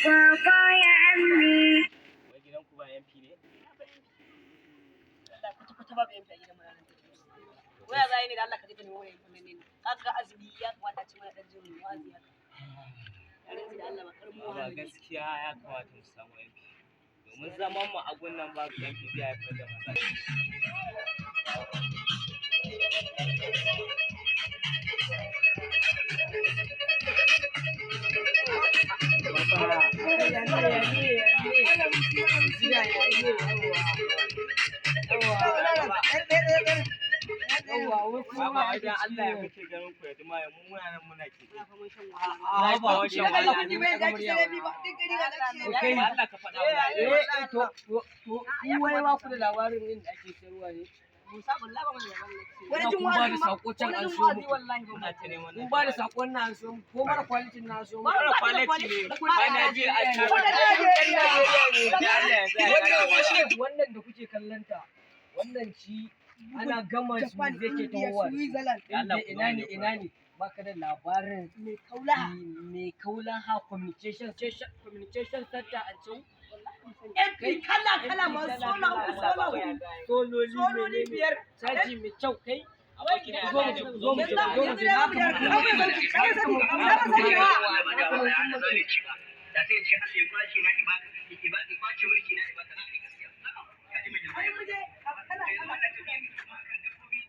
بابا يا عمي. Wai gidanku ba MP ne? Allah, kwata kwata babu MP a gidan mu ranar. Waya za yi ne da Allah ka je ka nemo wani MP ne. Kaga azumi ya kamata a ci mana dan jin wa'azi haka. Ya rantsi da Allah ba karamin Ba wahala ne. Gaskiya ya kamata mu samu MP. Domin zaman mu a gun nan babu MP zai haifar da matsala. Baba, wajen Allah ya muke ganin ku yanzu ma mu muna nan muna ke. Muna faman shan wahala. A'a, ba shan wahala. Kai. Allah ka faɗa mana. Eh, to ku wai ba ku da labarin inda ake sayarwa ne? Musa wallahi ba mu da labarin da Wani jin wa'azi wa'azi ma- sako can wani an jin so wa'azi muku. wallahi ba Muna ta neman Kun ba da sakon na an so muku, ko mara quality na an so muku. Mara quality ne. Kwana biyu a tara. Wannan da kuke kallon ta, wannan ci ana gama su zai ke tahowa. Allah. Inda ina ne, ina ne baka da labarin mai kaulaha communication center a can. MP kala kala ma, sola uku, sola hudu. Sololi. Sololi Menene? biyar. Caji mai kyau kai. Abokina Zo mu je, zo mu je, zo mu je. Yanzu za mu Da sai ce Allah ya kwace na ibaka, ibaka kwace mulki na ibaka na kai gaskiya. Ka ji mai Ai mu je kala kala. Dabbobi.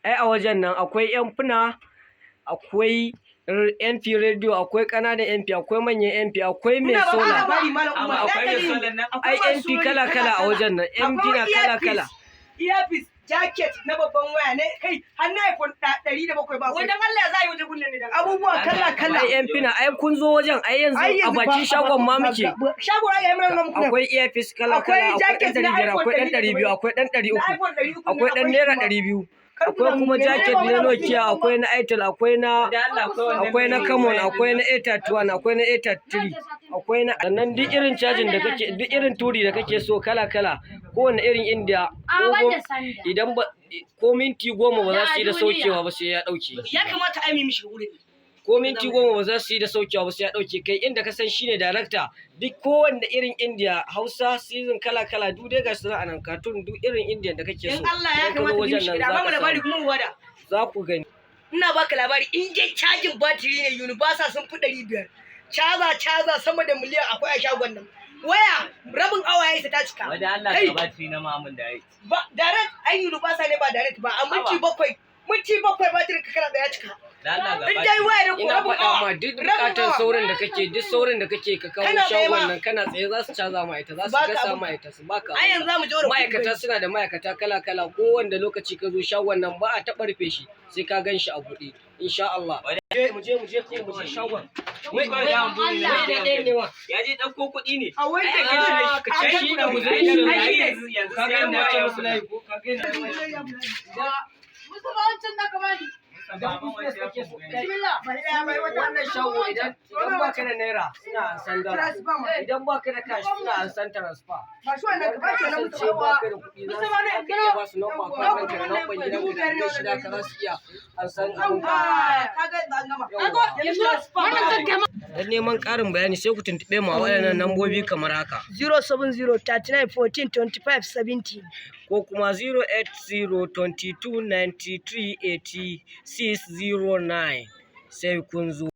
Ai a wajen nan akwai yan funa, akwai MP radio, akwai ƙananan MP, akwai manyan MP, akwai mai sola. Labari, Malam Amma Umar. akwai mai solar nan? Ai MP kala kala a wajen nan, MP na kala kala. Earpiece, jacket na babban waya ne, kai har na iPhone 107 ba. Wai dan Allah ya za a yi waje gunnan ne dan abubuwa kala kala. Ai MP na, ai kun zo wajen, ai yanzu a bakin shagon ma muke. Shagon ai mun nan muku. Akwai earpiece kala kala, Akwai akwai ɗan jacket ɗari na biyar, iPhone akwai ɗan 200, akwai ɗan 300, iPhone 300, akwai ɗan naira 200, akwai kuma jacket na Nokia, akwai na Itel, akwai na Da Allah akwai wannan akwai na mai- Camon, akwai na A31, akwai na A33, akwai na sannan duk irin cajin da kake, duk irin turi da kake so kala kala, kowane irin India. A wanda sanda. Idan ba ko minti 10 ba za su yi da Da a duniya. saukewa ba sai ya dauke. Ya kamata ai mu mishi wurin. Ko minti 10 ba za su yi da saukewa ba sai ya dauke. Kai, inda ka san shine director, duk kowanne irin India, Hausa season kala kala, duk dai ga su nan a nan, cartoon, duk irin India da kake so. In Allah ya Idan ka zo kamata mu wajen mishi nan da za ba mu ka labari samu. kuma mu wada. Za ku gani. Ina baka labari, in dai cajin batiri ne, Universal sun fi 500. Caza caza sama da miliyan akwai a shagon nan. Waya rabin awa ya isa ta cika. Wai da Allah Kai, ga batiri na mamun da yayi. Ba direct, ai Universal ne ba direct ba, a minti 7, minti 7 batirin ka kana da ya cika. Da Allah ga In dai batiri. waya ne ko Ina rabin faɗa awa. ma duk Rabin bukatar awa. saurin da kake, duk saurin da kake ka kawo Kana tsaye shagon ma. nan, kana tsaye za su caza ma ita, za su Baka gasa abun. ma ita, su baka Ai yanzu abunka. za mu je wurin. Ma'aikata suna da ma'aikata kala kala. Kowanne lokaci ka zo shagon nan ba a taɓa rufe shi, sai ka gan shi a buɗe insha Allah. Mu je, mu je kawai, mu je shagon. Wai wai wai ya buri wai da ɗayan ne wa. Ya je ɗauko kuɗi ne. A wai da Ah, ka ce shi ne guzurin shi. Ai yanzu yanzu Ka ga sai yadda ya ake waye musu layi ko ka ga yadda Musu ba wancan da ka bani. Idan business kake so kai, Bismillah. wannan shago idan baka da naira suna ansan dala, idan baka da cash suna ansan transfer. Ba shi wannan ka ba shi wannan. Kasance baka da kuɗi za su za ka iya ba su number account ɗinka da number gidanka da adireshi da ka za su iya ansan abunka. Ka ga an gama. Yawwa. Wannan zan kai. Don neman ƙarin bayani sai ku tuntuɓe mu a waɗannan lambobi kamar haka. 070 39 14 25 70. Ko kuma 080 22 93 86 09. Sai kun zo.